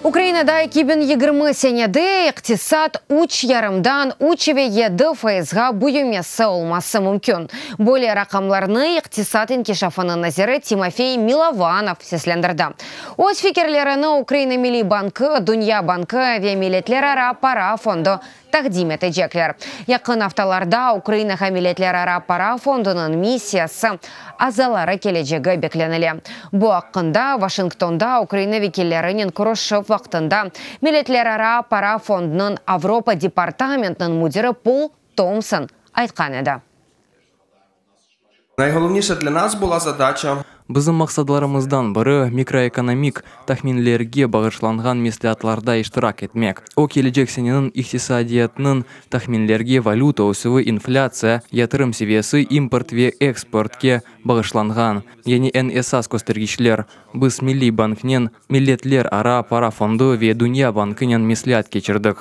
Ukrainada 2020 senede iqtisat üç yarımdan üç ve yedi fayızğa büyümesi olması mümkün. Böyle raqamlarnı iqtisat inkişafınıñ naziri Timofey Milovanov seslendirdi. Öz fikirlerini Ukraina Milliy bankı, Dünya bankı ve Milletlerara para fondu taqdim etecekler. Yaqın aftalarda Ukrainağa Milletlerara para fondunıñ missiyası azaları kelecegi beklenile. Bu aqqında Washingtonda Ukraina vekillerinen körüşüv vaqtında Milletlerara para fondunıñ Avropa departamentiniñ müdiri Pol Tompson aytqan edi. Найголовніше для нас була задача Bizim maqsadlarımızdan biri, mikroekonomik tahminlerge bağışlanğan mesleatlarda iştirak etmek. O, kelecek seneniñ iqtisadiyatınıñ tahminlerge, valüta ösüvi, inflâtsiya, yatırım seviyesi, import ve eksportke bağışlanğan. Yani eñ esas köstergiçler. Biz Milliy banknen, Milletlerara para fondu ve Dünya bankınen mesleat keçirdik.